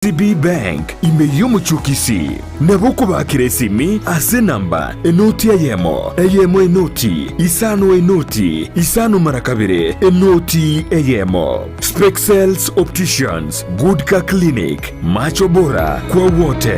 KCB Bank ime y'omochie o Kisii. Nabo okobaakera esimi ase enamba enoti eyemo, eyemo enoti, isano enoti, isano mara kabere, enoti eyemo. Spexels Opticians, Good Car Clinic, Macho Bora kwa wote.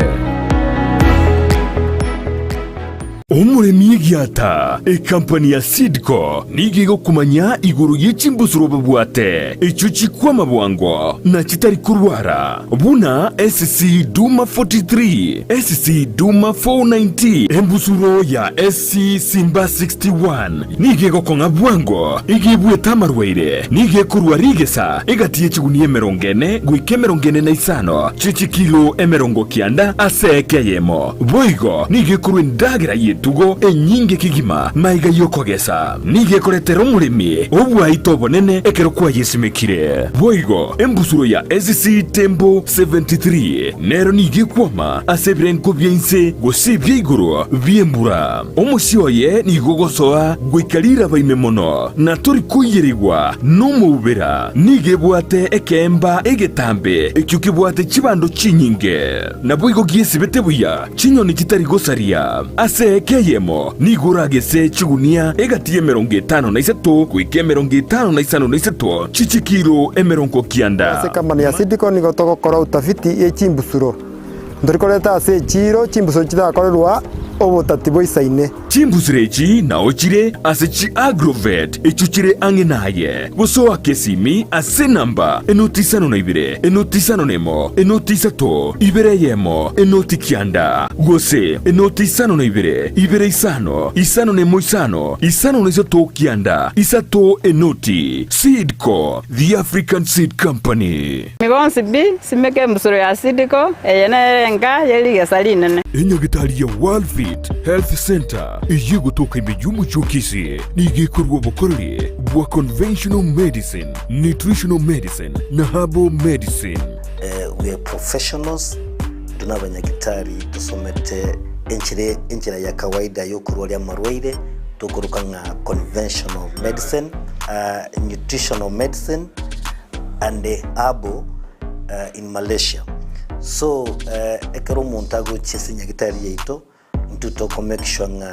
Omoremi egiata, ekampani ya Seedco nigo egokomanya igoro ye chimbusuro babwate, echio chikwama bwango na chitari korwara, buna SC Duma 43, SC Duma 490, Embusuro ya SC Simba 61 nigo egokong'a bwango, igo ebuete amarwaire, nigo ekorwa rigesa egati ye chigunia emerongo ene goika emerongo ene na isano chie chikilo emerongo kianda ase eka eyemo. Boigo nigo ekorwa endagera y'etugo enyinge kegima maiga y'okogesa. Nigo ekoretera omoremi obwaito obonene ekero kwayesimekire. Boigo embusuro ya SC Tembo 73 nero nigo ekwama ase ebirengo bia inse gose ebia igoro bi'embura. Omosie oye nigo ogosoa goika riraba ime mono, na tori koiyerigwa nomoubera. Nigo ebwate ekeemba egetambe ekio kebwate chibando chinyinge. Naboigo giesibete buya chinyoni chitari gosaria. Ase eka eyemo nigo oragese chigunia egati y'emerongo etano na isato goika emerongo etano na isano na isato chi'chikilo emerongo kianda. Ase ekampani ya Seedco nigo togokora utafiti ye chimbusuro. Ntori koreta ase echiiro chimbusuro chitakorerwa obotati boisaine. Chimbusuro echi nao chire ase chi-agrovet echio chire ang'e naye, gose oake esimi ase enamba enoti isano na ibere, enoti isano na emo, enoti isato, ibere eyemo, enoti kianda, gose enoti isano na ibere, ibere isano, isano na emo isano, isano na isato kianda, isato enoti. Seed Co, the African Seed Company. Inwe bonsi pi, simeka embusuro ya Sidiko, eye nere enka ye rigesa rinene. Enyagitari ya Worldfit Health Centre eyio egotoka ime y'omochie o Kisii nigo ekorua obokoreri bwa conventional medicine, nutritional medicine na herbal medicine. We are professionals, intwe nabanyagitari tosomete enchera enchera ya kawaida yokorwaria amarwaire tokoroka ng'a conventional medicine, nutritional medicine and herbal in Malaysia. So ekero omonto agochia ase nyagitari yaito, intwe toko make sure ng'a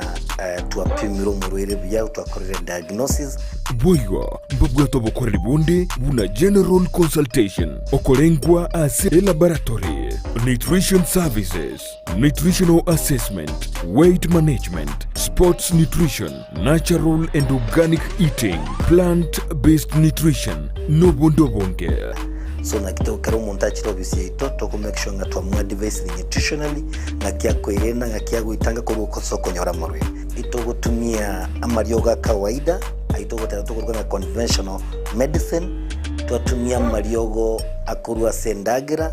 twapimire omorwaire buya, twakorire diagnosis. Boigo mbabwate obokoreri bonde buna general consultation, okorengwa ase elaboratory, nutrition services, nutritional assessment, weight management, sports nutrition, Natural and organic eating, plant based nutrition, nobonde obonge. So naki to kera omonto achire ofisi yaito toko make sure ng'a twamoadvisire nutritionally ng'aki akoerenda ng'aki agoitanga korwa ase okonyora amarwaire. Itogotumia amariogo a kawaida ayio togoteba tokoruga ng'a conventional medicine, twatumia amariogo akorwa ase endagera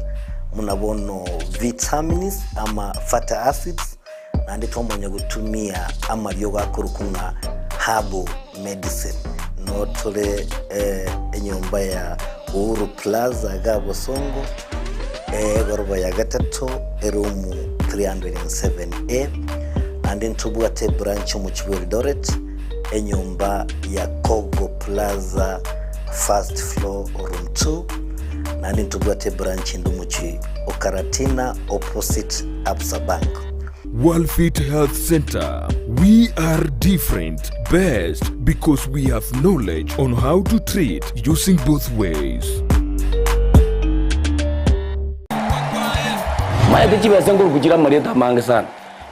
buna bono vitamins ama fatty acids. Naende twamanya gotumia amariogo akorokwa ng'a herbal medicine. Noo tore enyomba ya Uhuru Plaza iga Bosongo, egoroba ya gatato, eroom 307A. Naende ntobwate ebranch omochie bwa Eldoret, enyomba ya Kogo Plaza first floor room 2. Naende ntobwate ebranch ende omochie o Karatina opposite Absa Bank. Worldfit Health Center, we are different, best because we have knowledge on how to treat using both ways. Maete chibesa nkoruku chire amarieta amange sana,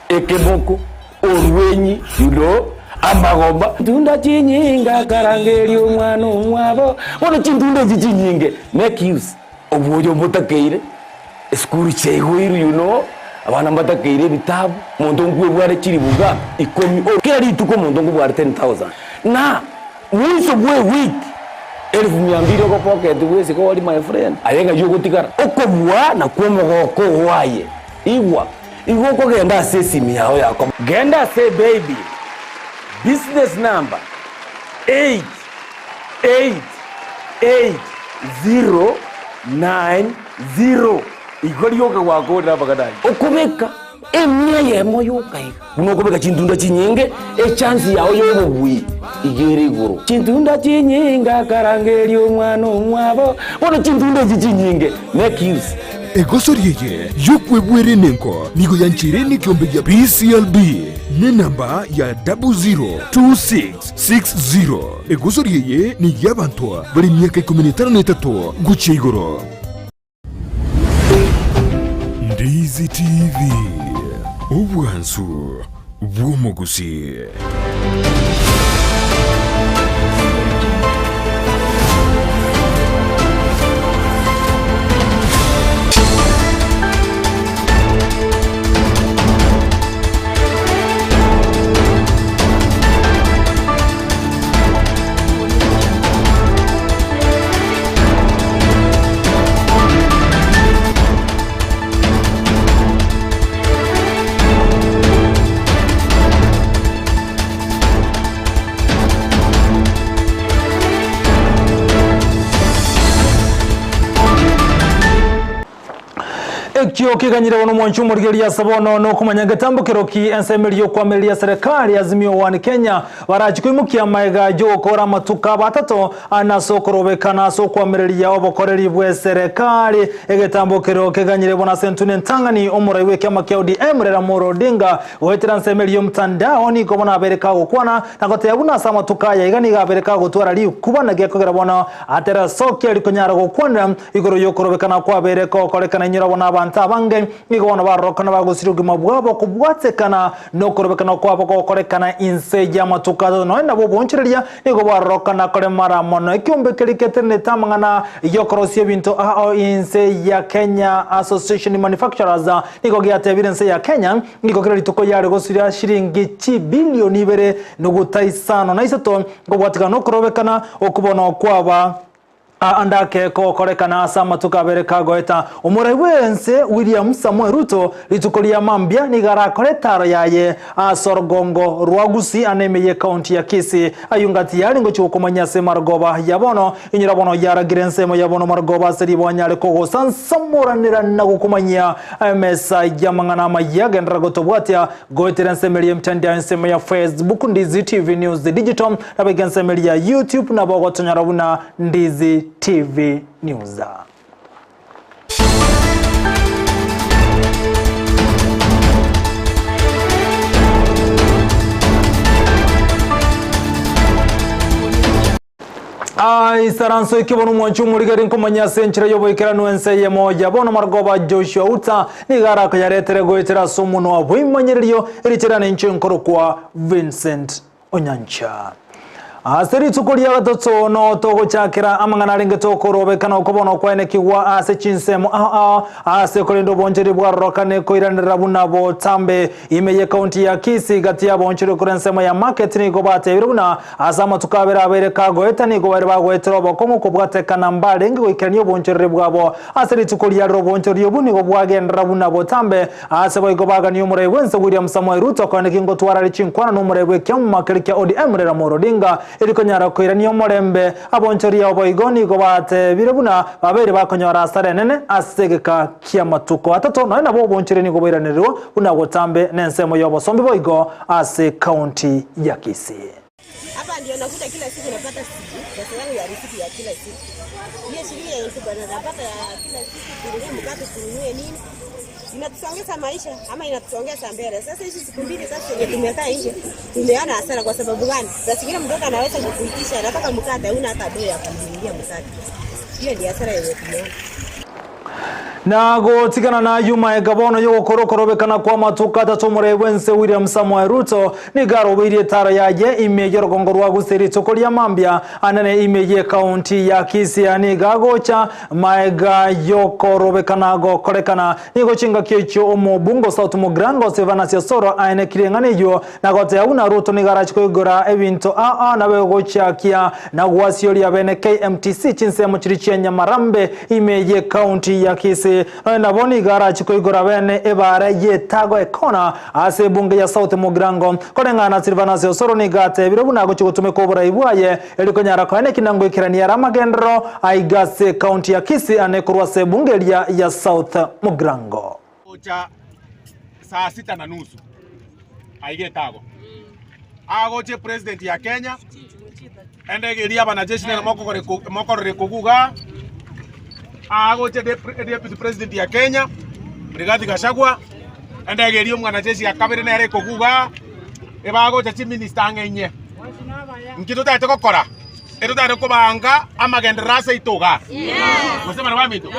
ekeboko, orwenyi, you know, amagomba. Chintunda chinyinge akarangeria omwana omwabo, bono chintunda echi chinyinge make use. Obuya obotakeire, esukuru chiaigoirwe you know, abana mbatakeire ebitabu, omonto nkwebware chilifu ngapi? Ikomi, o kera rituko omonto nkobware 10,000 na mwiso bwa ewiki elfu mia mbili ogopocket bwesike ori my friend, aye ng'ai ogotigara? Okobua nakwo omogoko oo aye, igwa, igo okogenda ase esimi yao ya kom. Genda ase ebaybill, business number 8 88090 igo rioka gwakorire amang'ana ayio. Okobeka emia eyemo yoka iga, buna okobeka chintunda chinyinge, echance yao y'obobui iga ere igoro. Chintunda chinyinge akarangeria omwana omwabo, bono chintunda echi chinyinge, make use. Egosori eye y'okwebwera enengo nigo yancheire nekeombe gia BCLB nenamba ya 002660. Egosori eye ney'abanto bare emiaka ikomi na etano na etato gochia igoro. Ndizi TV, obwansu bw'omogusii. Ekio keganyire bono omwanchi omorigereria ase bono nokomanya ngetambo keroki ensemo eria yokoamereria serikali Azimio One Kenya barachi koimokia amaega yogokora amatuko abo atato Aa ase okorobekana ase okoamereria obokoreri bw'eserekari, egetambo keria keganyire bono ase entune entang'ani, omorai bw'ekiama kia ODM Raila Amolo Odinga goetera ensemo eria y'omotandao nigo bono abeire kagokwana na goteba buna ase amatuko aya iga nigo abeire kagotwara rikuba naki ekogera bono aterasokia rikonyara gokwanera igoro y'okorobekana kwabeire kogokorekana inyora bono abanto abange nigo bono barorokana bagosiria obogima bwabo kobwatekana nokorobekana kwabo gokorekana inse y'amatuko atato nonya nabo oboonchoreria Nigo bwarorokana koremara mono ekeombe keria ketenenete amang'ana y'okorosia ebinto ao inse ya Kenya Association Manufacturers nigo giatebire ense ya Kenya nigo kera rituko yare gosiria shiringi chibilioni ibere nuguta isano na isato kobwatikana nokorobekana okwo bono kwaba Ande ake kogokorekana ase amatuko abere kagoeta, omorai bw'ense William Samoei Ruto rituko ria mambia nigo arakore etaro yaye ase orogongo rwa Gusii ane ime y'ecounty ya Kisii. Ayio ngati yare ngochia gokomanyia ase marogoba ya bono. Inyora bono yaragire ensemo ya bono marogoba ase ribo anyare kogosansamoranera na gokomanyia emesa y'amang'ana amaya genderera gotobwatia Goetera ensemo eria y'emtandao ensemo ya Facebook Ndizi TV News Digital nabo ensemo eria ya YouTube nabo ogotonyora buna Ndizi TV News. Aisaranso eke bono omwanchi omorigeri nkomanya ase enchera y'oboikeranu ense eyemo ya bono marogoba Joshua Uta nigo arakoyaretere goetera ase omonwa bw'ebimanyererio erichera nenche nkorokwa Vincent Onyancha. Ase rituko ria gatato no togochakera amang'ana arenge tokorobekana okwo bono kwaenekigwa ase chinsemo ao ao ase korende obonchori bwarorokane koiranerera buna botambe ime y'ekaunti ya Kisii gati y'abaonchori korwa ensemo ya Market nigo batebire buna Ase amatuko abere abeire kagoeta nigo baria bagoetera obokong'u kobwatekana mbarenge goikerania obonchoreri bwabo. Ase rituko riarire obonchoreri obwo nigo bwagenderera buna botambe. Ase boigo bagania omorai bw'ense William Samoei Ruto koeneki ngotwara are chinkwana nomorai bw'ekiamuma keria kia ODM Raila Amolo Odinga erio konyara koirania omorembe. Abonchoreri abo boigo nigo batebire buna babeire bakonyora asara enene ase egeka ki'amatuko atato nonya nabo obonchoreri nigo boiranererwe buna botambe nensemo y'obosombi boigo ase county ya Kisii. Hapa ndio nakuta kila siku napata pesa yangu ya riziki ya kila siku. Hiyo shilingi ya elfu bana napata ya kila siku kununua mkate kununue nini. Inatusongeza maisha ama inatusongeza mbele. Sasa hizi siku mbili sasa zenye tumekaa nje tumeona hasara kwa sababu gani? Saa zingine mtoto anaweza kukuitisha anataka mkate, huna hata doo ya kumnunulia mkate. Hiyo ndio hasara yenye tumeona. Na gotigana nayio maega bono y'ogokora okorobekana kw'amatuko atato omorai bw'ense William Samoei Ruto nigo arobeirie etaro yaye ime y'orogongo rwa Gusii rituko ria mambia anene ime y'ekaunti ya Kisii nigo agocha maega y'okorobekana gokorekana nigo chingaki echio omobunge o South Mugirango Silvanus Osoro aenekirie eng'ana eyio na goteba buna Ruto nigo arache koigora ebinto aa nabe gochiakia na gwasioria bene KMTC chinsemo chiria chia Nyamarambe ime y'ecounty ya Kisii. Nonya nabo nigo arache koigora bene ebaare y'etago ekona ase ebunge ya South Mugirango. Koreng'ana na Silvanus Osoro nigo atebire buna agochia gotumeka oborai bwaye erio konyara koena ekina ngoikerania ere amagenderero aiga ase ecounty ya Kisii ane korwa ase ebunge eria ya South Mugirango. Gocha saa sita na nusu aiga etago agoche president ya Kenya endege eria abanajeshi nere mokorora ekogu igaa. Agocha Deputy President ya Kenya, Rigathi Gachagua, endege eria omwanajeshi ya kabere nere ekoguga, ebagocha chiminista ang'e inye. Nki totagete gokora? Etotagete kobanga amagenderero ase aito igaa. Gose bana baminto?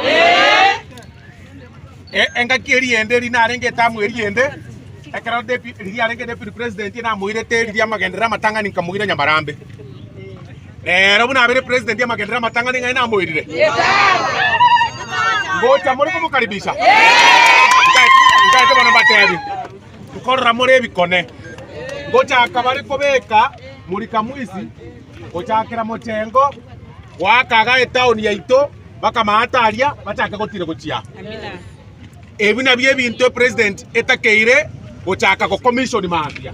Engaki eria ende eria narenge etamu eria ende, ekero riria arenge Deputy President namoirete riria amagenderero amatang'ani nkamoira Nyamarambe. Rero buna abeire president amagenderero amatang'ani ng'ai namoirire? Ngocha more komokaribisha? Nkaete bono mbatebi, nkorora more ebikone. Ngochaka bare kobeka Mulika Mwizi, gochakera mochengo, goaka iga etown yaito, mpaka maate aria, bachake gotira gochia. Ebi nabio ebinto epresident etakeire gochaka gokomishoni mambia.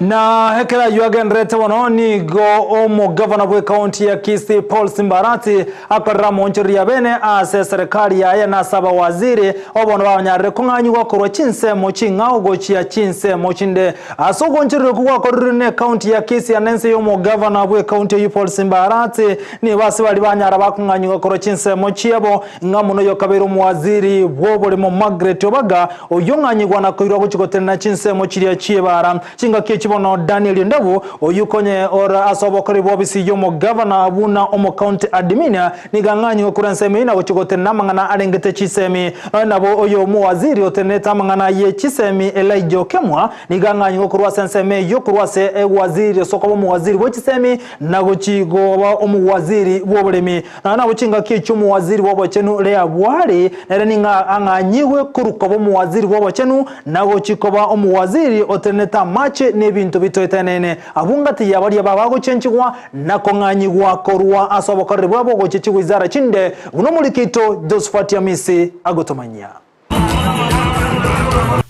Na ekero ayio agendererete bono, nigo omogavana bw'ekaunti ya Kisii Paul Simbarati akorera amoonchoreria bene ase eserekari yaye na ase abawaziri obono banyarire kong'anyigwa korwa chinsemo ching'ao gochia chinsemo chinde. Ase ogoonchoreria okwo gwakorirwe n'ekaunti ya Kisii ande ense y'omogavana bw'ekaunti eyio Paul Simbarati, nigo ase baria banyara bakong'anyigwa korwa chinsemo chiabo Ng'a mono yokabeire omowaziri bw'oboremo Margaret Obaga, oyio ng'anyigwa na koirwa gochia gotenena chinsemo chiria chi'ebaara. Chingaki echi bono Daniel Ondabu, oyio konye ore ase obokoreri bw'obisi y'omogavana buna omocounty admin, nigo ang'anyigwe korwa ensemo eyio na gochia gotenena amang'ana arengete chisemi. Nonya nabo oyo omowaziri otenenete amang'ana ye chisemi Elijah Okemwa, nigo ang'anyigwe korwa ase ensemo eyio korwa ase ewaziri ase okoba omowaziri bwe chisemi na gochia koba omowaziri bw'oboremi. Nonya nabo chingaki echio omowaziri bw'obochenu Rehabu-ari, nere nigo ang'anyigwe korwa koba omowaziri bw'obochenu, na gochia koba omowaziri otenenete amache na ebinto bitoetanene. Abwo ngati ya baria babagochenchigwa na kong'anyigwa korwa ase obokoreri bwabo gochia chigwizara chinde, buna omoriki oito Josphat Amisi agotomanyia.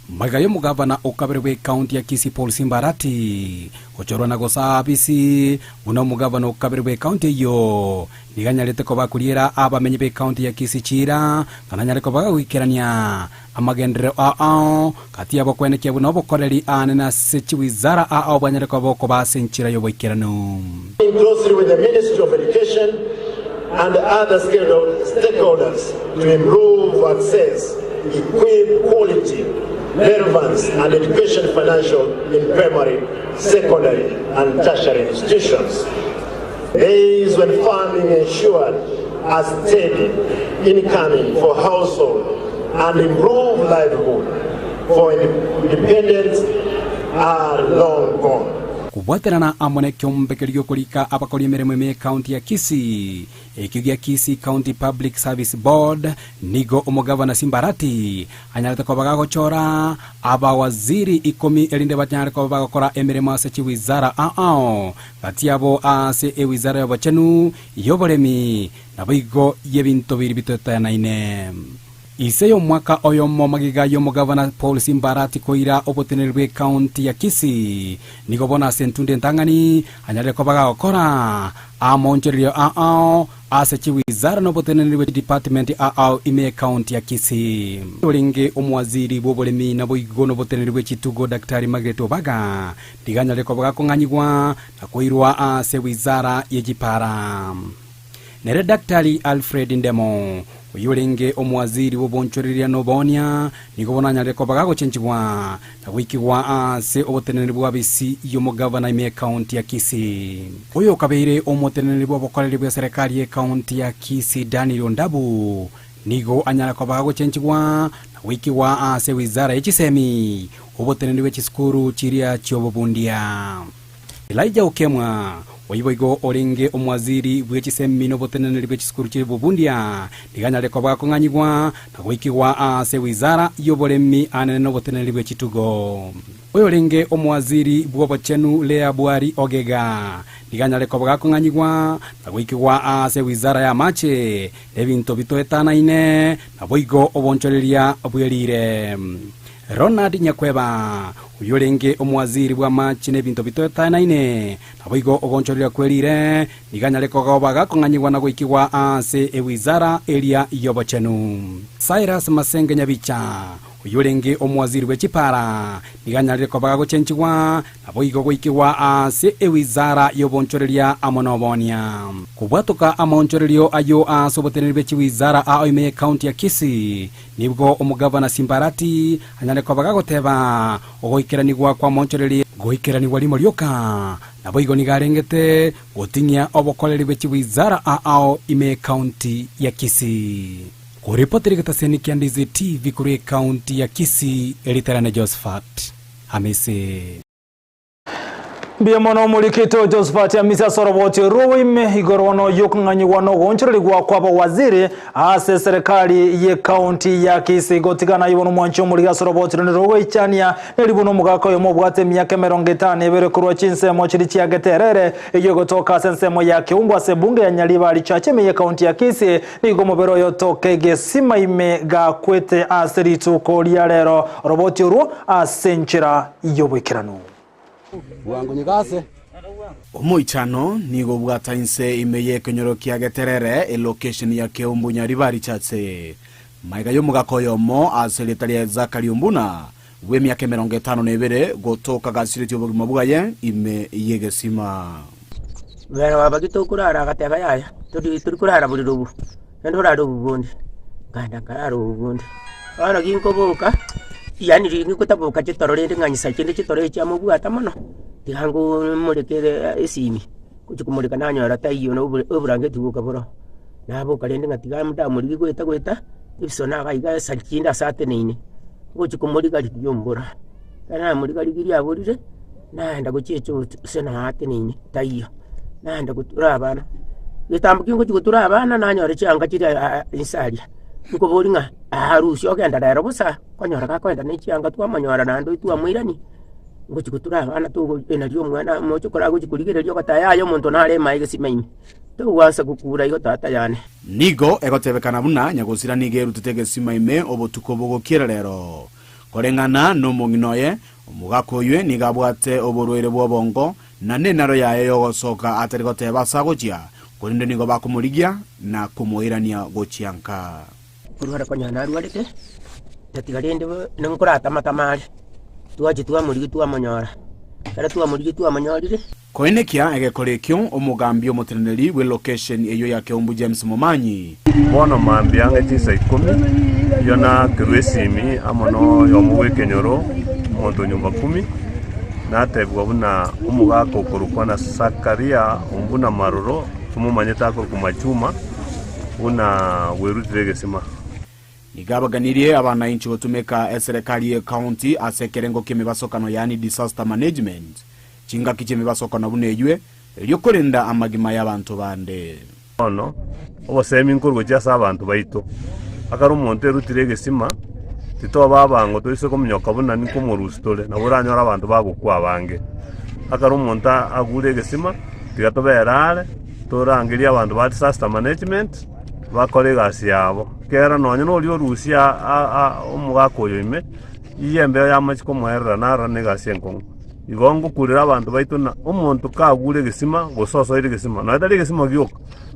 Magega y'omogavana o kabere bw'ekaunti ya Kisii Paul Simbarati gochorwa na gosaa abisi buna omogavana o kabere bw'ekaunti eyio, nigo anyarete koba akoriera abamenyi b'ekaunti ya Kisii chiira ng'a nanyare koba gagoikerania amagenderero ao gati yabo kwenekia buna obokoreri aanene ase chiwizara ao bwanyare koba okoba ase enchera y'oboikeranu. Closely with the Ministry of Education and other stakeholders to improve access, equip, quality, relevance and education financial in primary, secondary and tertiary institutions. Days when farming ensured a steady incoming for household and improved livelihood for independents are long gone. Kobwaterana amo nekeombe keria gi'okorika abakori emeremo ime y'Ecounty ya Kisii, ekio gia Kisii County Public Service Board, nigo omogavana Simbarati anyarete koba gagochora abawaziri ikomi erinde banyare koba bagokora emeremo ase chiwizara ao gati yabo ase ewizara y'obochenu, y'oboremi, naboigo y'ebinto biria bitoetanaine. Ise y'omwaka oyomo magega y'omogavana Paul Simbarati koira oboteneneri bw'ecounty ya Kisii, nigo bono ase entunda entang'ani anyarire koba gagokora amaonchorerio ao ase chiwizara na oboteneneri bwe chidepartment ao ime y'ecounty ya Kisii. Orenge omowaziri bw'oboremi naboigo noboteneneri bwe chitugo Daktari Margaret Obaga nigo anyarire koba gakong'anyigwa na koirwa ase wizara ye chipara. Nere Daktari Alfred Ndemo, oyio orenge omowaziri bw'obonchoreria na oboonia, nigo bono anyarire koba gagochenchigwa na goikigwa ase oboteneneri bw'abisi y'omogavana ime y'ekaunti ya Kisii. Oyo okabeire omoteneneri bw'obokoreri bw'eserekari y'ekaunti ya Kisii Daniel Ondabu nigo anyare koba gagochenchigwa na goikigwa ase ewizara ye chisemi, oboteneneri bwe chisukuru chiria chi'obobundia. Elijah Okemwa, oyio boigo orenge omwaziri bwe chisemi na oboteneneri bwe chisukuru chi'obobundia, nigo anyare koba akong'anyigwa na goikigwa ase wizara y'oboremi anene na oboteneneri bwe chitugo. Oyo orenge omwaziri bw'obochenu Leah Bwari Ogega, nigo anyare koba gakong'anyigwa na goikigwa ase wizara y'amache na ebinto bitoetanaine, naboigo obonchoreria bw'erire. Ronald Nyakweba, oyio orenge omowaziri bw'amache na ebinto bitoetanaine, naboigo ogonchoreria kwerire, nigo anyare kogoba gakong'anyigwa na goikigwa ase ewizara eria y'obochenu. Cyrus Masenge Nyabicha, Oyorenge omowaziri bwe chipara nigo anyarire koba gagochenchigwa, naboigo goikigwa ase ewizara y'obonchoreria amo noboonia. Kobwatoka amaonchorerio ayio ase oboteneneri bwe chiwizara ao ime y'ecounty ya Kisii, nibwo omogavana Simbarati anyare koba gagoteba ogoikeranigwa kw'amaonchorerio goikeranigwa rimo rioka, naboigo nigo arengete goting'ia obokoreri bwe chiwizara ao ime y'ecounty ya Kisii. Koripotera egetaseni kia Ndizi TV korwa ecounty ya Kisii, Eritarane Josephat Hamisi. Mbuya mono omorikito Josephat Hamisi ase oroboti rw'oboime igoro bono y'okong'anyigwa na ogoonchorerigwa kw'abawaziri ase eserekari y'ecounty ya Kisii. Gotigana ayio bono omwanchi omorigi ase oroboti rone rogoichania neri buna omogaka oyomo obwate emiaka emerongo etano ebere korwa chinsemo chiria chia Geterere eyio egotoka ase ensemo ya Keumbu ase ebunge ya Nyaribari Church ime y'ecounty ya Kisii. Nigo omobere oyo otoka egesima ime gakwete ase rituko ria rero, oroboti orwo ase enchera y'oboikeranu. Omoichano nigo obwata inse ime y'ekenyoro kia Geterere, elokesheni ya Keumbu Nyaribari Chache. Magega y'omogaka oyomo ase erieta ria Zachary Ombuna, bw'emiaka 52, gotoka gasiretie obogima bwaye ime y'egesima. Omwera wa bagito okorara agateba yaya, tori tori korara borere obo, naende orare obo bonde. Nkaenda nkarara obo bonde. Bono ginkoboka, yaani ginkotaboka chitoro rende ng'anyisa chinde chitoro echi chiamobwata mono, tiga ngomorekere esimi, ngochia komoreka nanyora taiyo na obore oborangeti boka boroo. Naboka rende ng'a tiga ndamorigia goeta goeta, ebiso naga iga esa chinde ase ateneine, ngochia komoriga rigia ombora, ekero namoriga rigiria aborire. Naenda gochia echoo ase naateneine taiyo, naenda gotura abana, getambo ki ngochia gotura abana nanyora chianga chiria inse aria, nkoboria ng'a aa rusia ogenda rero bosa, okonyora gakoenda ne chianga twamonyora naende oywo twamoirania, ngochia gotura abana togo nario omwana omochokoro agochia korigereria ogoteba yaya omonto nare emaye egesima ime, togwansa gokura igo tata yane. Nigo egotebekana buna nyagosira nigo erutete egesima ime obotuko bogokiera rero. Koreng'ana nomong'ina oye, Omogaka oyio nigo abwate oborwaire bw'obongo, na nenaro yaye y'ogosoka atari goteba ase agochia, korende nigo bakomorigia na komoirania gochia nka. Korwara konya narwarete, tatiga rende nkoratama-tama are, twachia twamorigia twamonyora, ekero twamorigia twamonyorire. Koenekia egekora ekio, omogambi omoteneneri bw'elokesheni eyio ya Keumbu James Momanyi. Bono mambia ang'e chinsa ikomi, Yona akerua esimi amo noyomo bw'ekenyoro, omonto o nyumba kumi, natebigwa buna omogaka okorokwa na Zakaria buna maroro, tomomanyete akorokwa Machuma, buna bwerutire egesima. Nigo abaganirie abanainchi gotumeka eserekari y'ecounty ase ekerengo ki'emebasokano yaani disaster management. Chingaki chi'emebasokano buna eywe, erio korenda amagima y'abanto bande. Bono obosemi nkorwa gochia ase abanto baito. Ekero omonto erutire egesima, titoba abango toise kominyoka buna ninkomorusia tore, nabo oranyore abanto bagokwa abange. Ekero omonto agure egesima, tiga tobere are, torangerie abanto ba disaster management, bakore egasi yabo. Ekiagera nonye na oria orusia omogaka oyo ime, eyio embeo yamachia komoerera narora na egasi enkong'u. Igo ngokurera abanto baito na omonto kagure egesima, gose osoire egesima, nonya tari egesima gioka,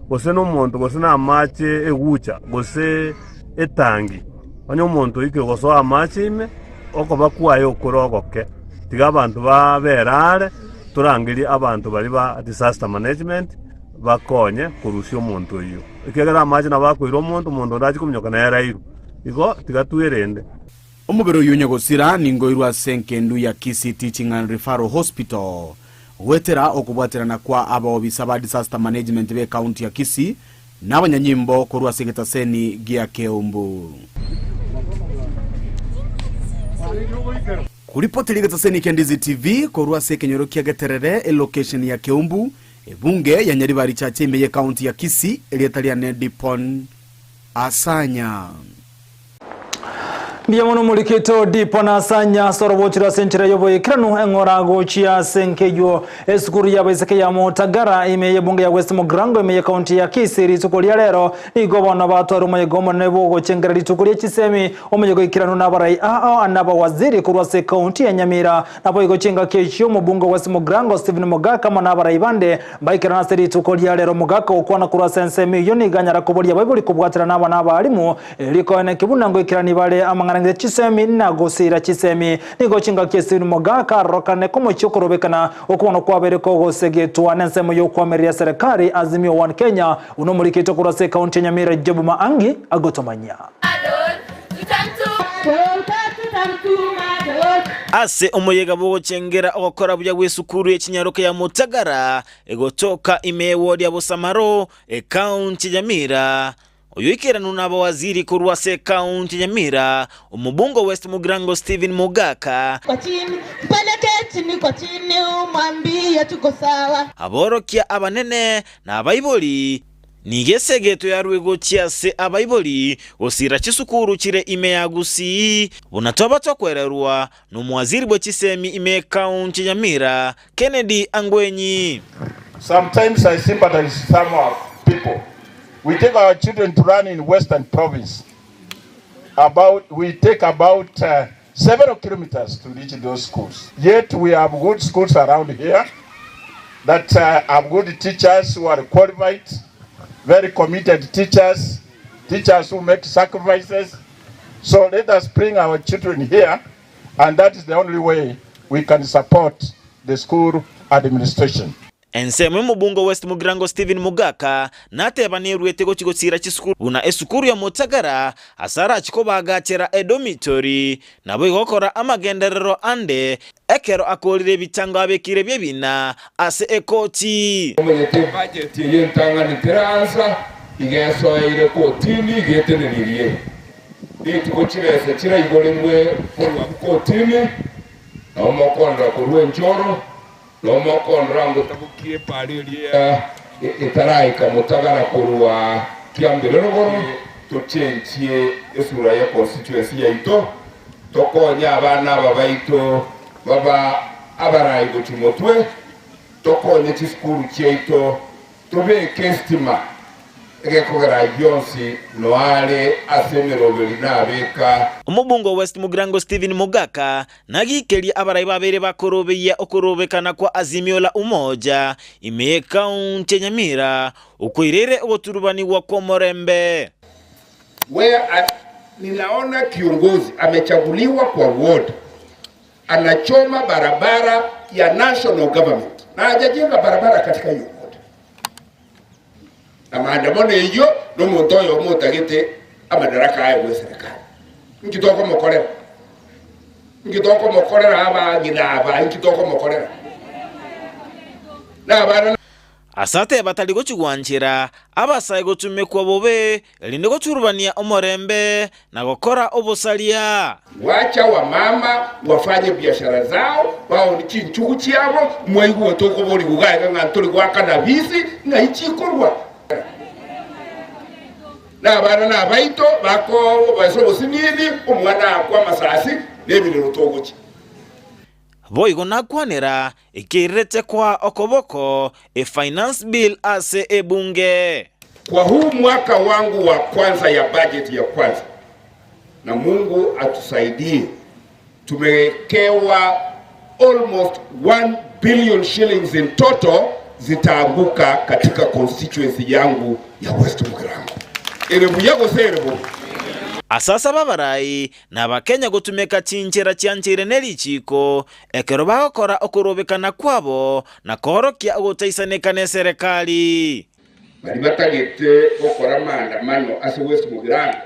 gose nomonto, gose namache egucha, gose etangi, onye omonto oikire gosoa amache ime, okoba kwaye okore ogoke. Tiga abanto babere are, torangerie abanto baria ba disaster management, bakonye korusia omonto oyio. Ekiagera amache nabo akoira omonto, omonto onde achie kominyoka nere airwe. Igo tiga twerende. Omobere oyio onye gosira ningoirwe ase enkendu ya Kisii Teaching and Referral Hospital goetera okobwaterana kwa abaobisa ba disaster management be county ya Kisii na abanyanyimbo korwa ase egetaseni gia Keumbu. Koripotera egetaseni kia Ndizi TV korwa ase ekenyoro kia Geterere elocation ya Keumbu, ebunge ya Nyaribari Chache ime ye county ya Kisii, erieta riane Dipon Asanya. Mbuya mono omorikito Dipo na Asanya ase orobochero ase enchera y'oboikeranu eng'ora gochia ase nkeywo esukuru y'abaiseke ya Mutagara ime y'ebunge ya West Mugirango ime y'ekaunti ya Kisii rituko ria rero nigo bono batware omoyega omonene bw'ogochengera rituko rie chisemi omoyega oikeranu n'abarai ao n'abawaziri korwa ase ekaunti ya Nyamira Naboigo chingaki echio omobunge o West Mugirango Stephen Mogaka amo nabarai bande mbaikerane ase rituko ria rero. Mogaka ogokwana korwa ase ensemo eyio nigo anyara koboria abaibori kobwaterana aba nabarimu erio koeneki buna ngoikerani bare amang'ana. arenge chisemi na gosiira chisemi. Nigo chingaki Stephen Mogaka arorokane komochia okorobekana okwo kwabeire kogosegetwa nensemo y'okwamereria serikali Azimio One Kenya buna omorikito korwa ase ekaunti ya Nyamira Job Maangi agotomanyia. Ase omoyega bw'ogochengera ogokora buya gw'esukuru ye chinyaroke ya Mutagara egotoka ime y'ewodi ya Bosamaro, ekaunti ya Nyamira, oyoikeranwe nabawaziri korwa ase ekaunti ya Nyamira, omobunge o West Mugirango Stephen Mogaka, Kwa chini, mpeleke chini kwa chini umwambie tuko sawa. Aborokia abanene na abaibori, Nigo esegeto yarue gochia ase abaibori gosiira chisukuru chire ime ya Gusii, buna twaba tokwererwa nomowaziri bwe chisemi ime ekaunti ya Nyamira, Kennedy Angwenyi. Sometimes I sympathize some of people. We take our children to learn in Western Province. About, we take about uh, several kilometers to reach those schools. Yet we have good schools around here that uh, have good teachers who are qualified, very committed teachers, teachers who make sacrifices. So let us bring our children here, and that is the only way we can support the school administration. Ensemo y'omobunge o West Mugirango Stephen Mogaka nateba neruete gochia gosiira chisukuru buna esukuru ya Mutagara ase arachie kobaagachera edomitori naboigo gokora amagenderero ande ekero akoorire ebitango abekire bi'ebina ase ekoti. Omanyete ebudget eye entang'ani teransa, iga esoeire kotini iga etenenirie. Rituko chibesa chiraigorerwe korwa abwo kotini, nabo mokondora korwa enchoro, Nabo mokondora ngotabokie epaara eria etaraika motagara korwa kiambere rogoro, tochenchie esura ye constituency yaito, tokonye abana aba baito baba abarai gochia motwe, tokonye chisukuru chiaito, tobeke estima Egekogera ayio onsi noare ase emeroberi nabeka. Omobunge o West Mugirango Stephen Mogaka nagikerie abarai babere bakorobeyia okorobekana kwa Azimio la Umoja ime y'ekaunti ya Nyamira okoirere ogoturubanigwa kw'omorembe. Where a, ninaona kiongozi amechaguliwa kwa ward anachoma barabara ya national government na hajajenga barabara katika hiyo ward. Amaandamano eyio nomonto oyomo otagete amadaraka aye bw'eserekari. Inki tokomokorera? Inki tokomokorera abang'ina aba? Inki tokomokorera? Na abana. Ase ateba tari gochia gwanchera abasae gotumekwa bobe, erinde goturubania omorembe na gokora obosaria. Wacha wamama wafanye biashara zao, baonie chinchugu chiabo, mwaigwa tokoborigwa iga iga ng'a ntori goakana bisi, ng'ai chikorwa? Na abana nabaito bakobaisa obosinini, omwana aakwe amasasi, na ebirero togochia. Boigo nakwanera ekeirerete koa okoboko e Finance Bill ase ebunge. Kwa huu mwaka wangu wa kwanza ya budget ya kwanza, na Mungu atusaidie, tumewekewa almost 1 billion shillings in total zitaanguka katika constituency yangu ya West Mugirango. Ere buya gose ere bobe? Ase asaba abarai na Abakenya gotumeka chinchera chiancheire ne richiiko ekero bagokora okorobekana kwabo na koorokia ogotaisaneka neserekari. Baria batagete gokora maandamano ase West Mugirango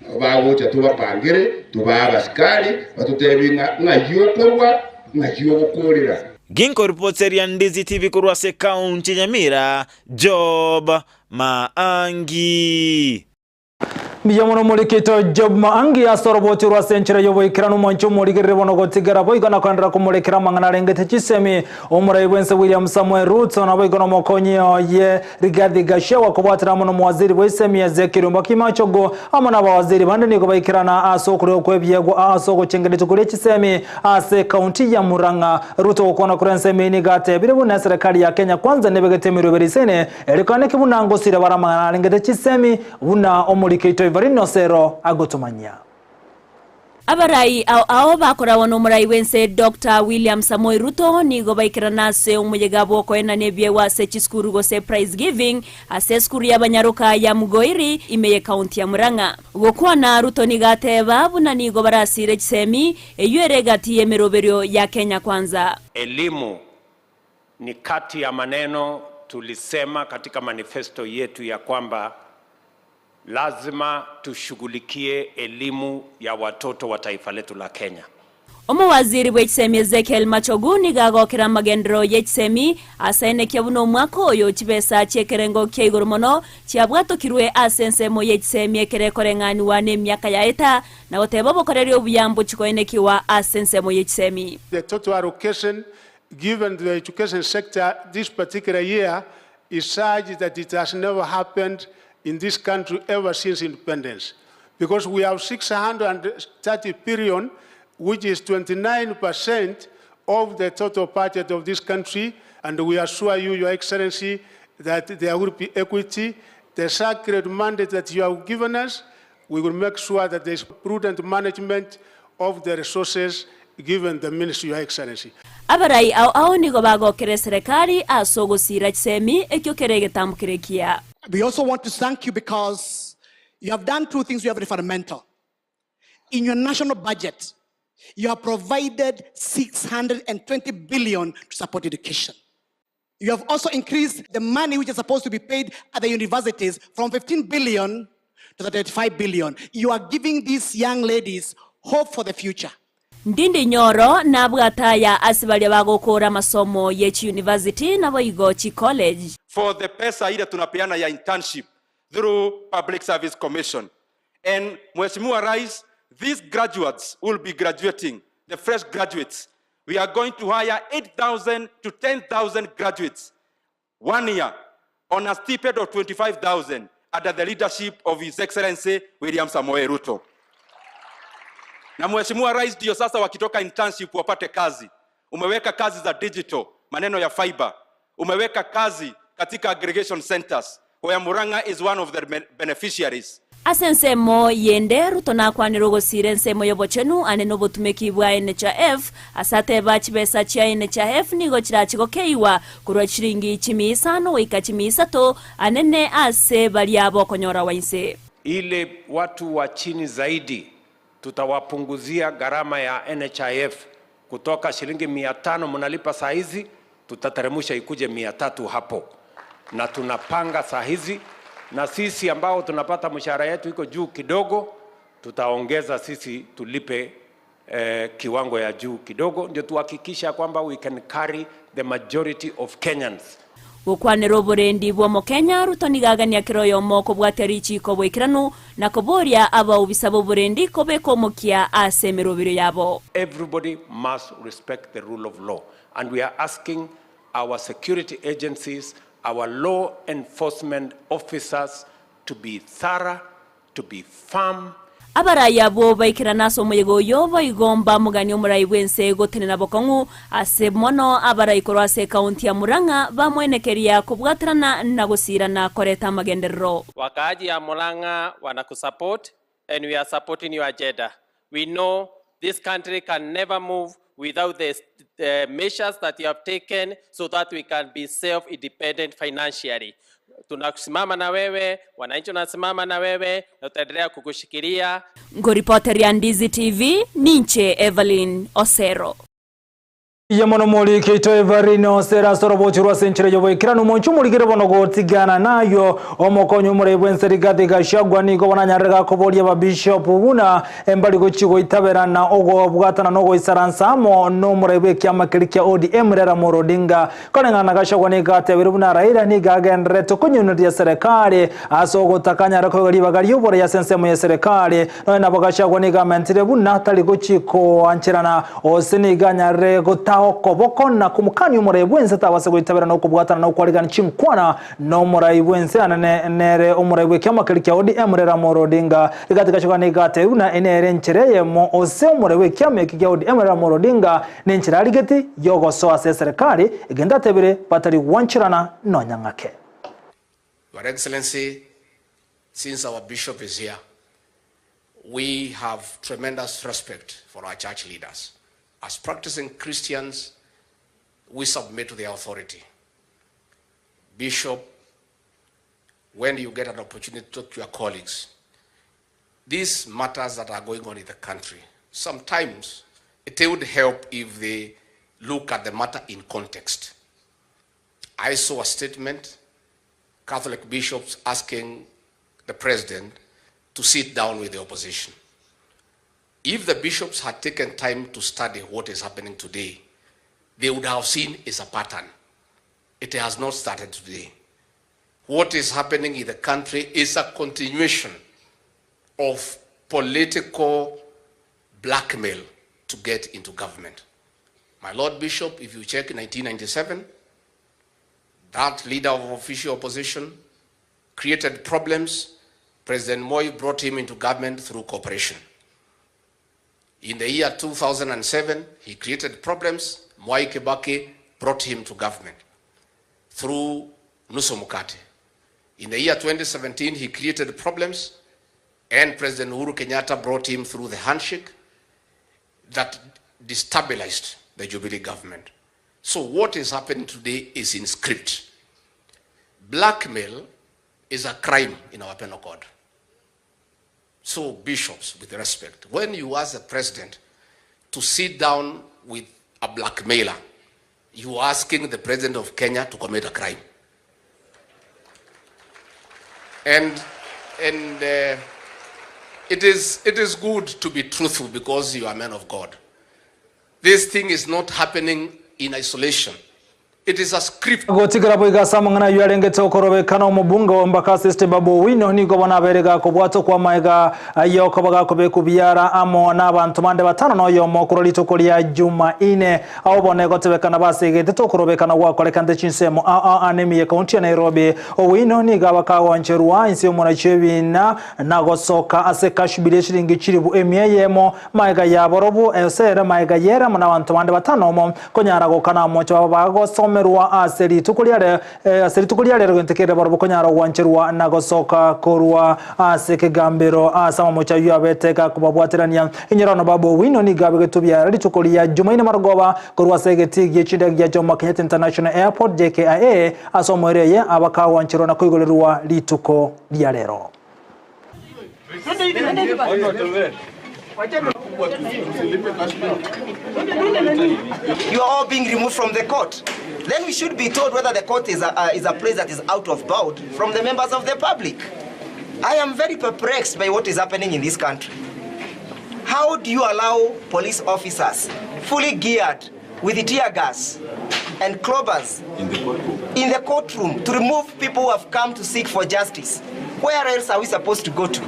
nabo bagocha tobapangere, tobae abasikari batotebie ng'a ng'ai okorwa, ng'ai ogokorera. Ginkoripoteria Ndizi TV korwa ase ekaunti ya Nyamira, Job Maangi. Mbuya mono omorikito Job Maangi ase oroboti orwo ase enchera y'oboikeranu omwanchi omorigereri bono gotigera boigo na koenderera komorekera amang'ana arengete chisemi omorai bwense William Samoei Ruto naboigo nomokonyi oye Rigathi Gachagua kobwatera amo nomowaziri bw'esemi Ezekiel Ombaki Machogu amo nabawaziri bande nigo baikerana ase okoregwa kw'ebiegwa ase ogochengera rituko rie chisemi ase ekaunti ya Murang'a. Ruto gokwana korwa ensemo eye nigo atebire buna eserekari ya Kenya Kwanza nebegete emeroberi isene Erikane ki buna ngosira bare amang'ana arengete chisemi, buna omorikeito Evarino Sero agotomanyia. Abarai ao ao bakoragwa nomorai bw'ense Doctor William Samoei Ruto nigo baikerana ase omoyega bw'okoenana ebiegwa ase chisukuru gose prize giving ase esukuru y'abanyaroka ya Mugoiri ime y'ekaunti ya Murang'a. Gokwana Ruto nigo ateba buna nigo barasire chisemi eyio ere egati y'emeroberio ya Kenya Kwanza. Elimu ni kati ya maneno tulisema katika manifesto yetu ya kwamba lazima tushughulikie elimu ya watoto wa taifa letu la Kenya. Omowaziri bw'echisemi Ezekiel Machogu nigo agokera amagenderero ye chisemi ase aenekia buna omwaka oyo chibesa chi'ekerengo kia igoro mono chiabwatokirwe ase ensemo ye chisemi ekero ekoreng'anigwa nemiaka yaeta na goteba obokoreri obuya mbochi koenekiwa ase ensemo ye chisemi. The total allocation given to the education sector this particular year is such that it has never happened in this country ever since independence, because we have 630 billion, which is 29% of the total budget of this country, and we assure you, Your Excellency, that there will be equity. The sacred mandate that you have given us, we will make sure that there is prudent management of the resources given the ministry, Your Excellency. Abarai ao ao nigo bagokera eserekari ase ogosiira chisemi ekio kere egetambo kere ekiya. We also want to thank you because you have done two things we have fundamental. In your national budget, you have provided 620 billion to support education. You have also increased the money which is supposed to be paid at the universities from 15 billion to 35 billion. You are giving these young ladies hope for the future. Ndindi Nyoro nabwate aya ase baria bagokora amasomo ye chiyunivasiti naboigo chicollege. For the pesa ile tunapeana ya internship through Public Service Commission. And Mheshimiwa Rais, these graduates will be graduating, the fresh graduates. We are going to hire 8,000 to 10,000 graduates 1 year on a stipend of 25,000 under the leadership of His Excellency William Samoei Ruto. Na Mheshimiwa Rais, ndio sasa wakitoka internship wapate kazi. Umeweka kazi za digital, maneno ya fiber. Umeweka kazi katika aggregation centers where Murang'a is one of the beneficiaries. Ase ensemo yende, Ruto nakwanire ogosira ensemo y'obochenu ane nobotumeki bwa NHIF ase ateba chibesa chia NHIF nigo chirachi gokeiwa korwa chiringi chimia isano goika chimia isato anene ase baria bokonyora wainse. Ile watu wa chini zaidi tutawapunguzia gharama ya NHIF kutoka shilingi mia tano mnalipa saa hizi, tutateremsha ikuje mia tatu hapo, na tunapanga saa hizi, na sisi ambao tunapata mshahara yetu iko juu kidogo, tutaongeza sisi tulipe kiwango ya juu kidogo, ndio tuhakikisha kwamba we can carry the majority of Kenyans. Gokwanera oborendi bw'Omokenya, Ruto nigo agania kera oyomo kobwatia richiko bwaikeranu na koboria abaobisa b'oborendi kobeka omokia ase emerobero yabo. Everybody must respect the rule of law, and we are asking our security agencies, our law enforcement officers to be thorough, to be firm. Abarai abo baikerana ase omoyega oyo boigomba mugani omorai bw'ense gotenena bokong'u ase mono abarai korwa ase ekaunti ya Murang'a bamwenekeria kobwaterana na gosirana koreta amagenderero. Wakaaji ya Murang'a wanakusupport and we are supporting your agenda. We know this country can never move without the measures that you have taken so that we can be self-independent financially. Tunasimama na wewe, wananchi wanasimama na wewe, na tutaendelea kukushikilia. Ngoripoteria Ndizi TV, Ninche Evelyn Osero. Iye mono muri keito Evelyn Osero asoro bochirwa senchire yobo ikirano monchu murigire bono gotigana nayo omokonyo muri bwense Rigathi Gachagua nigo bonanyarega koboria ba bishop buna embali gochigo itaberana ogo bwatana no goisaransa mo no muri bwe kiama kiri kia ODM Raila Amolo Odinga koreng'ana Gachagua nigo atebire buna Raila nigo agenderete konyunuria serikali aso gotakanya rako ribaga ryobora ya sensemo ya serikali no nabo Gachagua nigo amentire buna tari gochiko ancherana ose nigo anyare gota okoboko na kumukani umurai bwense tabase gwitabira no kubwatana no kwarigana chinkwana no murai bwense anene nere umurai bwe kiama kiri kia ODM Raila Amolo Odinga Rigathi Gachagua nigo atebire buna enere nchere yemo ose umurai bwe kiama eki kia ODM Raila Amolo Odinga nenchera arigeti yogosoa ase serikali egenda atebire batari gwancherana nonyang'ake. Your Excellency, since our bishop is here, We have tremendous respect for our church leaders. As practicing Christians, we submit to their authority. Bishop, when you get an opportunity to talk to your colleagues, these matters that are going on in the country, sometimes it would help if they look at the matter in context. I saw a statement, Catholic bishops asking the president to sit down with the opposition. If the bishops had taken time to study what is happening today, they would have seen it's a pattern. It has not started today. What is happening in the country is a continuation of political blackmail to get into government. My Lord Bishop, if you check 1997, that leader of official opposition created problems. President Moi brought him into government through cooperation. In the year 2007, he created problems. Mwai Kibaki brought him to government through Nusu Mukate. In the year 2017, he created problems, and President Uhuru Kenyatta brought him through the handshake that destabilized the Jubilee government. So what is happening today is in script. Blackmail is a crime in our penal code. So bishops, with respect, when you ask the president to sit down with a blackmailer, you are asking the president of Kenya to commit a crime. And, and uh, it, is, it is good to be truthful because you are a man of God. This thing is not happening in isolation. It is a script. Gotigera boiga ase amang'ana ayio arengete okorobekana omobunge o Embakasi East Babu Owino nigo bono abere gakobwatwa kwa maega ayio okoba gakobekwa biara amo nabanto bande batano na oyomo korwa rituko ria Jumaine. Abwo bono egotebekana basegetete okorobekana gwakorekanete chinsemo ao ao ane ime ye county ya Nairobi. Owino nigo abakagoancherwa inse y'omonachi w'ebina na gosoka ase ekashubiri y'eshiringi chilifu emia eyemo maega yaborobwo ase ere maega y'ere amo nabanto bande batano omo Konyara gokana amoche babo bagosomerwa ase rituko riare ase rituko ria rero gento kere barobwo konyara gwancherwa na gosoka korwa ase ekegambero ase amamocho ayio abete gakobabwaterania. Inyora Babu Owino nigo abegetwe biara rituko ria Jumaine marogoba korwa ase egetii gie chindege gia Jomo Kenyatta International Airport, JKIA, ase omoerio eye abakagwancherwa na koigorerwa rituko ria rero. You are all being removed from the court. Then we should be told whether the court is a, uh, is a place that is out of bound from the members of the public. I am very perplexed by what is happening in this country. How do you allow police officers fully geared with tear gas and clovers in the courtroom, in the courtroom to remove people who have come to seek for justice? Where else are we supposed to go to?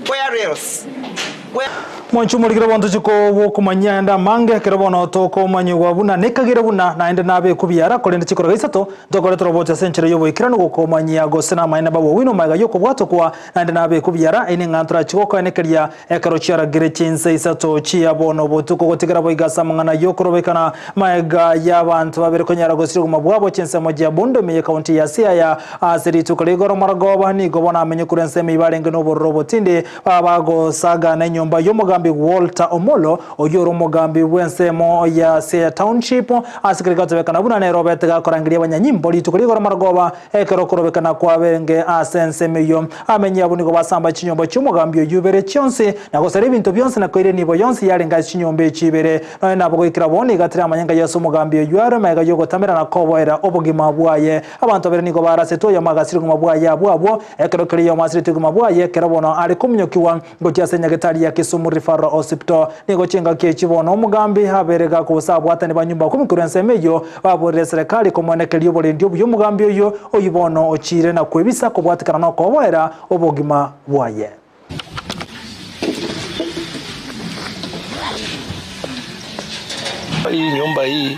Where else? Where Mwanche omorikire bonto chiko bw'okomanyia aende amange, ekero bono tokomanyigwa buna nekagire buna naende nabekwe biara, korende chikoroga isato ntokorete roboche ase enchera y'oboikeranu gokomanyia gose namaene babe owino magega y'okobwatokwa naende nabekwe biara, eye neng'ana torachi gokoenekeria ekero chiaragire chinsa isato chia bono botuko gotigera boigo ase amang'ana y'okorobekana magega y'abanto babere konyara gosiria obogima bwabo chinsemo chia Bondo ime y'ekaunti ya Siaya ase rituko ria igoro morogoba nigo bono amenye korwa ensemo eyio barenge nobororo obotindi Babagosaga nenyomba y'omogambi Walter Omollo, oyio ore omogambi bw'ensemo ya Siaya Township, ase kera gotebekana buna nere obete gakorangeria abanyanyimbo rituko rigoro marogoba ekero okorobekana kwabenge ase ensemo eyio. Amenyi abwo nigo basamba chinyomba chi'omogambi oyio ibere chionsi, na gosara ebinto bionsi na koira enibo yonsi yarenge ase chinyomba echi ibere. Nonya nabo goikera bono iga tiramanya ngai ase omogambi oyio are magega y'ogotamera na koboera obogima bwaye. Abanto babere nigo barasetwe oyomo agasira obogima bwaye abwo abwo, Ekero keria oyomo obogima bwaye, ekero bono are kominyokigwa gochia ase nyagetari ya Kisumu Referral Hospital. Nigo chingaki echi bono omogambi abere gakobosa abwatani ba nyumba kumi korwa ensemo eyio, baborire eserekari komoenekeria oborendi obuya omogambi oyio, oyio bono ochiire na kwebisa kobwatekana nokoboera obogima bwaye. Hii nyumba hii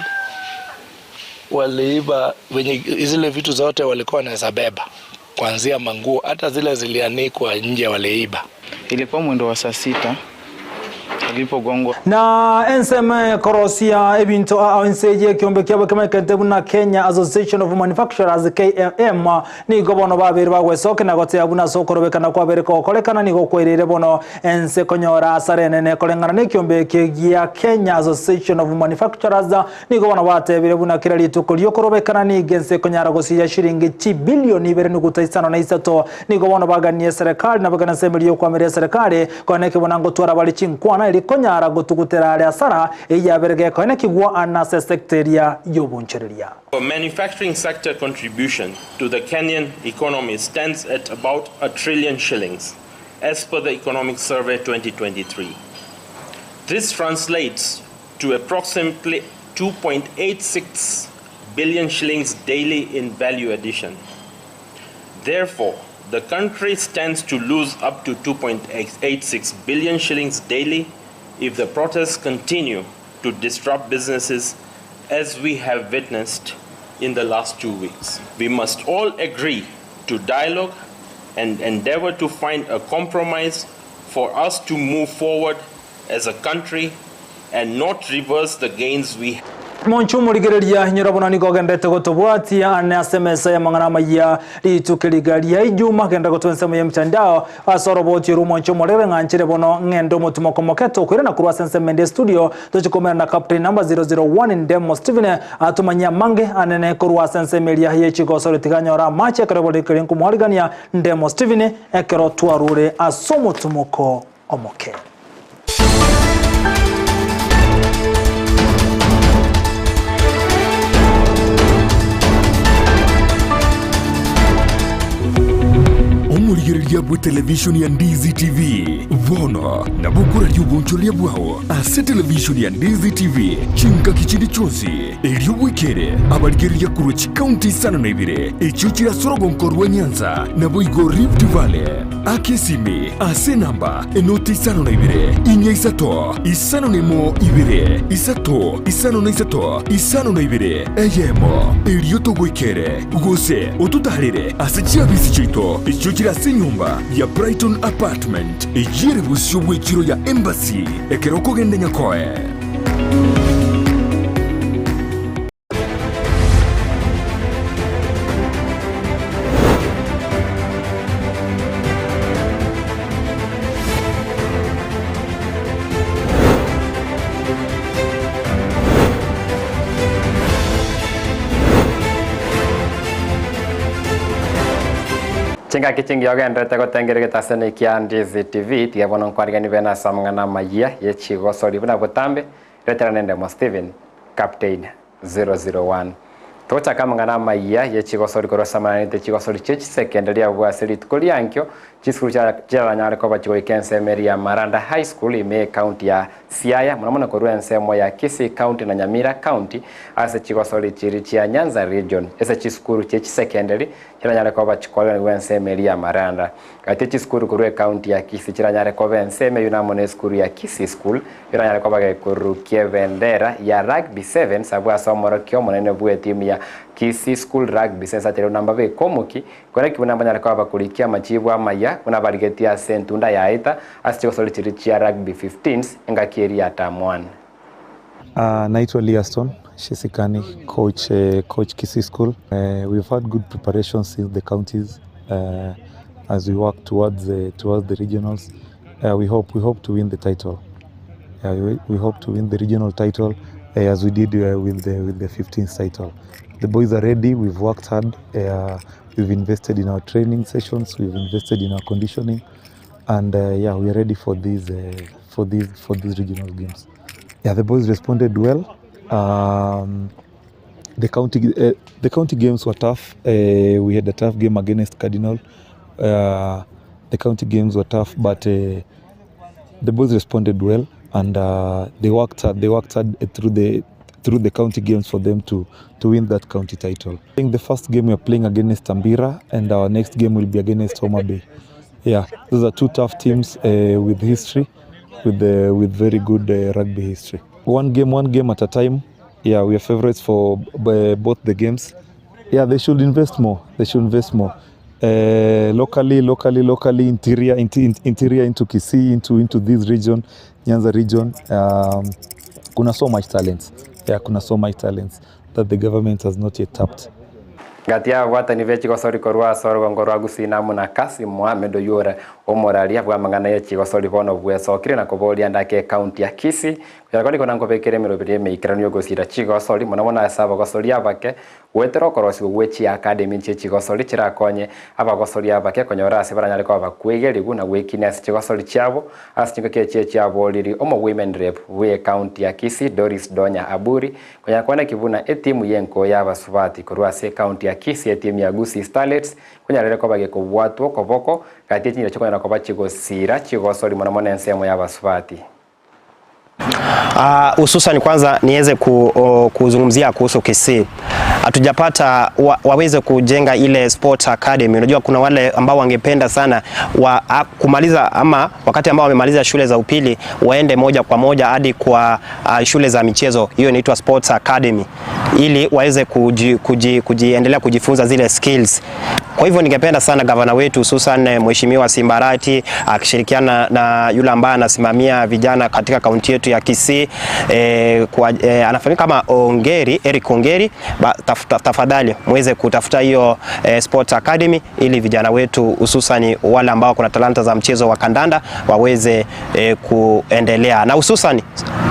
waliiba venye zile vitu zote walikuwa wanaweza beba, kuanzia manguo hata zile zilianikwa nje waliiba. Ilikuwa mwendo wa saa sita, Na ensemo ekorosia ebinto ao inse y'ekeombe kiabo kemanyekete buna Kenya Association of Manufacturers, KAM, nigo bono babeire bagwesokia na goteba buna ase okorobekana kwabeire kogokorekana nigo kwaireire bono ense konyora asara enene koreng'ana nekeombe eke gia Kenya Association of Manufacturers nigo bono batebire buna kera rituko riokorobekana nigo ense ekonyara gosiria shiringi chibilioni ibere nuguta isano na isato nigo bono baganie eserekari nabo ekero ensemo eria yokwamiria eserekari Konya ekebuna ngotwara bare chinkwana erio konyara gotugutera are asara eyio yabere gekoenekigwa ase esecta eria y'obonchoreria. The manufacturing sector contribution to the Kenyan economy stands at about a trillion shillings, as per the Economic Survey 2023. This translates to approximately 2.86 billion shillings daily in value addition. Therefore, the country stands to lose up to 2.86 billion shillings daily if the protests continue to disrupt businesses as we have witnessed in the last 2 weeks. We must all agree to dialogue and endeavor to find a compromise for us to move forward as a country and not reverse the gains we Monche omorigereria, inyora buna nigo ogenderete gotobwatia ane ase emesa y'amang'ana amayia rituko riga ria Ijuma, genda gotwa ensemo y'emtandao ase oroboti orwo omonche omorere ng'a nchere bono ng'ende omotimoko moke tokoirana korwa ase ensemo ende estudio toche komerana na Captain number 001 Ndemo Stephen atomanyie amange anene korwa ase ensemo eria ye chigosori tiga anyore amache ekero borikeri nkomwarigania Ndemo Stephen ekero twarure ase omotimoko omoke. Omorigereria bwe televishoni ya Ndizi TV bono nabo okoraria obonchoreria bwao ase televishoni ya Ndizi TV chingaki chinde chionsi, erio bwekere abarigereria korwa chikaunti isano na ibere echio chire ase orogonko rwa Nyanza naboigo Rift Valley. Aka esimi ase enamba enoti 52 4 3 5 1 2 3 5 3 52 eyemo, erio togoikere, gose ototaarere ase chiabisi chiaito echio chire ase enyomba ya Brighton Apartment, eyio ere bosio bw'echiro ya Embassy ekero okogenda Nyakoe. Chingaki chingiya ogenderete gotengera egetaseni kia Ndizi TV, tiga bono nkwarigani bene ase amang'ana amayia ye chigosori buna botambe, retera nendemo Stephen, Captain 001. Togochaka amang'ana amayia ye chigosori korwa ase amananete chigosori chie chisekendari abwo ase rituko riankio, chisukuru chiaranyare koba chigoika ensemo eria ya Maranda High School ime y'ecounty ya Siaya, mono mono korwa ensemo ya Kisii County na Nyamira County ase chigosori chiri chia Nyanza Region. Ase chisukuru chie chisekendari chiranyare koba chikoeganigwa ensemo eria ya Maranda. Gati chisukuru korwa ecounty ya Kisii chiranyare koba ensemo eyio namo na esukuru ya Kisii School Eranyare koba gekorukia ebendera ya Rugby Sevens abwo ase omorokia omonene bw'etimu ya Kisii School Rugby Sevens aterwe namba bekomoki koreki buna banyare koba bakorikia amachibu amaya buna barigetie ase entunda yaeta ase chigosori chiria chia Rugby Fifteens engaki eria ya term one. Naitwa Liaston Shisikani, coach, coach Kisii School. We've had good preparation since the counties as we work towards the, towards the regionals. We hope, we hope to win the title. Yeah, we hope to win the regional title as we did with the, with the 15th title. The boys are ready. We've worked hard. We've invested in our training sessions. We've invested in our conditioning, and yeah, we are ready for these, for these, for these regional games. Yeah, the boys responded well. The county games were tough. We had a tough game against Cardinal. The county games were tough, but the boys responded well, and they worked hard. They worked hard through the, through the county games for them to win that county title. I think the first game we are playing against Tambira, and our next game will be against Homa Bay. Yeah, those are two tough teams with history, with very good rugby history. One game at a time. Yeah, we are favorites for both the games. Yeah, they should invest more. They should invest more. Locally, locally, locally, interior, interior into Kisii, into, into this region, Nyanza region. Kuna so much talents. Yeah, kuna so much talents that the government has not yet tapped. Gati y'ababwatani be chigosori korwa ase orogongo rwa Gusii na amo na Kassim Mohamed oyio ore omoraria bw'amang'ana ye chigosori bono bwesokire na koboria ande ake ekaunti ya Kisii koyarwa nigo nankobekera emeroberi emeikeranu y'ogosira chigosori mono mono ase abagosori abake Goetera okorosigwa gwe chiakademi chie chigosori chirakonye abagosori abake konyora ase baranyare koba bakwegerigu na gwekina ase chigosori chiabo ase chingaki echi echiaboriri omowomen rep bwe ecounty ya Kisii Doris Donya Aburi konyara kwaneki buna etimu yenko yabasubati korwa ase ecounty ya Kisii etimu ya Gusii Starlets konyarire koba gekobwatwa okoboko gati echinyira chikonyara koba chigosira chigosori mono mono ensemo yabasubati. Hususan kwanza niweze ku, uh, kuzungumzia kuhusu Kisii hatujapata wa, waweze kujenga ile sport academy. Unajua kuna wale ambao wangependa sana wa, a, kumaliza ama wakati ambao wamemaliza shule za upili waende moja kwa moja hadi kwa uh, shule za michezo, hiyo inaitwa sports academy, ili waweze kuji, kuji, kujiendelea kujifunza zile skills. Kwa hivyo ningependa sana gavana wetu hususan eh, Mheshimiwa Simbarati akishirikiana na yule ambaye anasimamia vijana katika kaunti yetu ya Kisii eh, kwa, eh, anafahamika kama Ongeri, Eric Ongeri ba, taf, taf, tafadhali muweze kutafuta hiyo eh, Sports Academy ili vijana wetu hususan wale ambao kuna talanta za mchezo wa kandanda waweze eh, kuendelea na hususan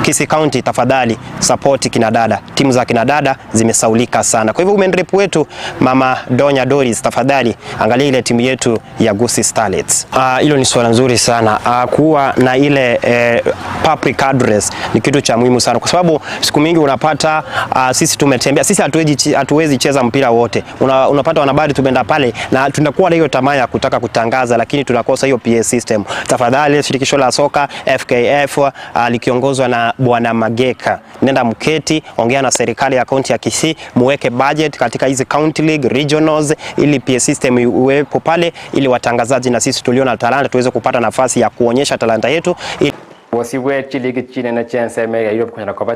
Kisii County, tafadhali support kinadada. Timu za kinadada zimesaulika sana. Kwa hivyo women rep wetu Mama Donya Doris, tafadhali angalia ile timu yetu ya Gusii Starlets. Hilo ni swala nzuri sana. Kuwa na ile eh, public address ni kitu cha muhimu sana kwa sababu siku mingi unapata sisi tumetembea, sisi hatuwezi hatuwezi cheza mpira wote. Una, unapata wanahabari tumeenda pale na tunakuwa na hiyo tamaa ya kutaka kutangaza, lakini tunakosa hiyo PA system. Tafadhali shirikisho la soka FKF likiongozwa na Bwana Mageka, nenda mketi, ongea na serikali ya kaunti ya Kisii, muweke budget katika hizi county league regionals, ili PA system iwepo pale, ili watangazaji na sisi tulio na talanta tuweze kupata nafasi ya kuonyesha talanta yetu ili Bosibwe chiligi chinene chienseme ya Europe konyara koba.